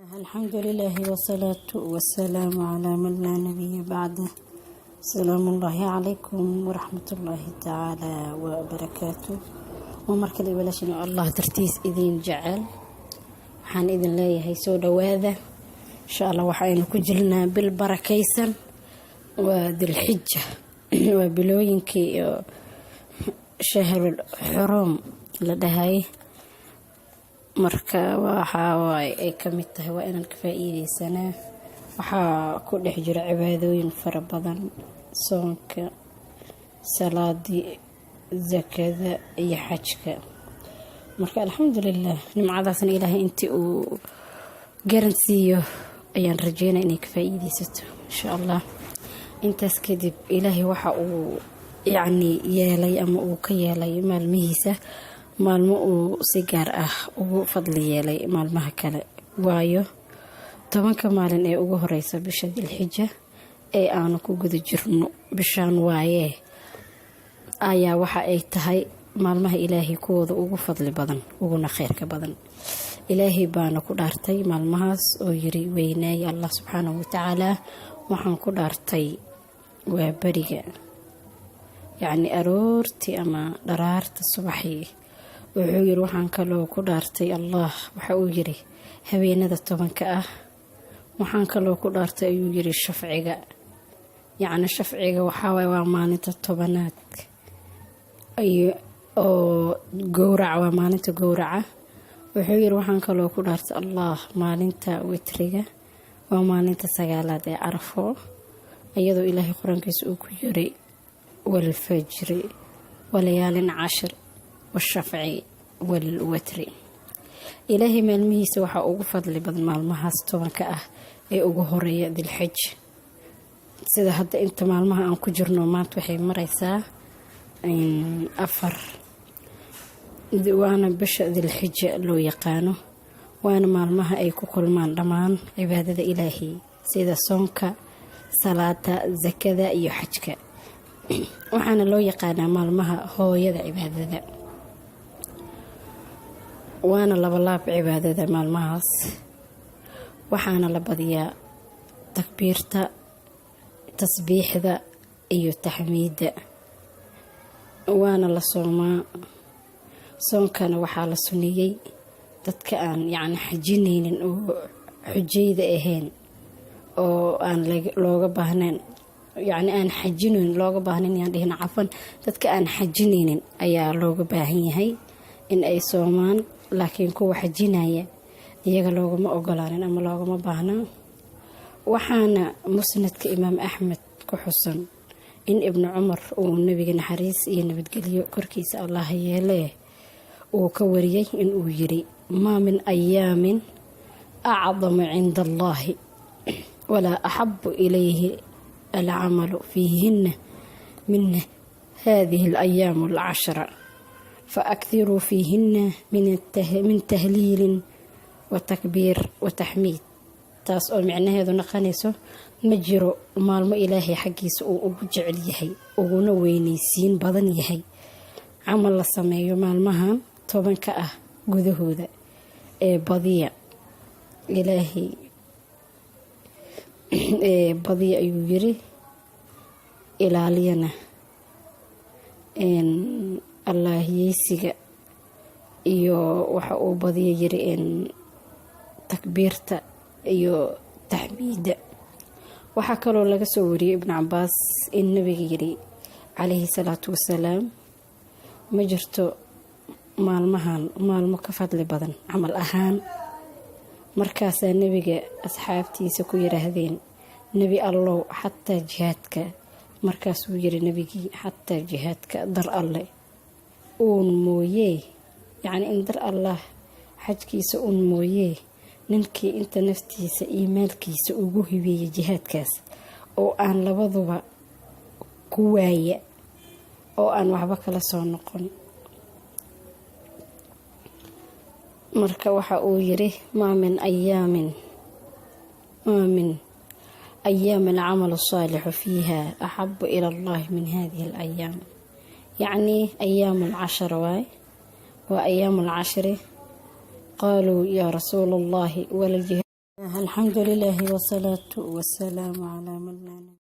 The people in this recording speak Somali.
الحمد لله والصلاة والسلام على من لا نبي بعده. السلام الله عليكم ورحمة الله تعالى وبركاته. Waa markale walaashin oo Allah dartiis idin jecel. Waxaan idin leeyahay, soo dhawaada. Insha Allah waxaynu ku jirnaa bil barakaysan, waa Dilxija, waa bilooyinkii shahrul xuruum la dhahay. Marka waxaa waay ay kamid tahay, waa inaan ka faa-iideysanaa. Waxaa ku dhex jira cibaadooyin fara badan: soonka, salaadii, zakada iyo xajka. Marka alxamdulilah, nimcadaasna Ilaahay intii uu garansiiyo ayaan rajeynaya inay ka faa-iideysato, insha Allah. Intaas kadib, Ilaahay waxa uu yacni yeelay ama uu ka yeelay maalmihiisa maalmo uu si gaar ah ugu fadli yeelay maalmaha kale, waayo 10-ka maalin ee ugu horeysa bisha Dilxija ee aanu ku guda jirno bishaan waayee ayaa waxa ay tahay maalmaha Ilaahay kuwooda ugu fadli badan uguna kheyrka badan. Ilaahay baana ku dhaartay maalmahaas oo yiri, weynaay Allah subxaanahu watacaala: "Waxaan ku dhaartay waa beriga," yacni aroortii ama dharaarta subaxii. Wuxuu yiri, waxaan kaloo ku dhaartay, Allah waxa uu yiri, habeenada 10-ka ah. "Waxaan kaloo ku dhaartay," ayuu yiri, "shafciga." Yacni shafciga waxaawaay waa maalinta 10aad oo gowraca, waa maalinta gowraca. Wuxuu yiri, "Waxaan kaloo ku dhaartay Allah maalinta witriga, waa maalinta 9aad ee Carafo," iyadoo Ilaahay qur-aankiisa uu ku yiri: "والفجر وليال عشر والشفع والوتر." Ilaahay maalmihiisa waxaa ugu fadli badan maalmahaas 10-ka ah ee ugu horeeya Dilxij. Sida hadda inta maalmaha aan ku jirno, maanta waxay mareysaa 4, waana bisha Dilxija loo yaqaano, waana maalmaha ay ku kulmaan dhammaan cibaadada Ilaahay sida soonka, salaada, sakada iyo xajka. Waxaana loo yaqaanaa maalmaha hooyada cibaadada, waana labalaab cibaadada maalmahaas. Waxaana la badiyaa takbiirta, tasbiixda iyo taxmiidda, waana la soomaa. Soonkana waxaa la suneeyey dadka aan yacni xajinaynin oo xujayda ahayn oo aan looga baahnayn, yacni aan xajinayn looga baahnayn, yaan dhihin, cafan, dadka aan xajinaynin ayaa looga baahan yahay in ay soomaan, laakiin kuwa xajinaya iyaga loogama ogolaanin ama loogama baahnaa. Waxaana Musnadka Imaam Axmed ku xusan in Ibnu Cumar uu nabiga, naxariis iyo nabadgelyo korkiisa Allah yeelee, uu ka wariyey inuu yiri: "ما من أيام أعظم عند الله ولا أحب إليه العمل فيهن من هذه الأيام العشرة، فأكثروا فيهن من تهليل وتكبير وتحميد." Taas oo micnaheedu naqanayso, ma jiro maalmo Ilaahay xaggiisa uu ugu jecel yahay uguna weyneysiin badan yahay camal la sameeyo maalmahan 10-ka ah gudahooda ee badiya. Ilaahay ee badiya, ayuu yiri, ilaaliyana Allaahiyeysiga iyo waxa uu badiya yiri takbiirta iyo taxmiidda. Waxaa kaloo laga soo wariyey Ibnu Cabaas in nabiga yiri calayhi salaatu wasalaam: "Ma jirto maalmahan maalmo ka fadli badan camal ahaan." Markaasaa nebiga asxaabtiisa ku yiraahdeen: "Nebi Allow, xataa jihaadka?" Markaasuu yiri nebigii: "Xataa jihaadka dar Alle uun mooyee, yacni in dar Allah xajkiisa uun mooyee, ninkii inta naftiisa iyo maalkiisa ugu hibeeyay jihaadkaas oo aan labaduba ku waaya oo aan waxba kala soo noqon." Marka waxa uu yiri: "ما من أيام العمل الصالح فيها أحب إلى الله من هذه الأيام." Yacni أيام العشر waay, waa أيام العشر. قالوا يا رسول الله ولا. Alxamdu lilaahi wasalaatu wasalaamu calaa man laa.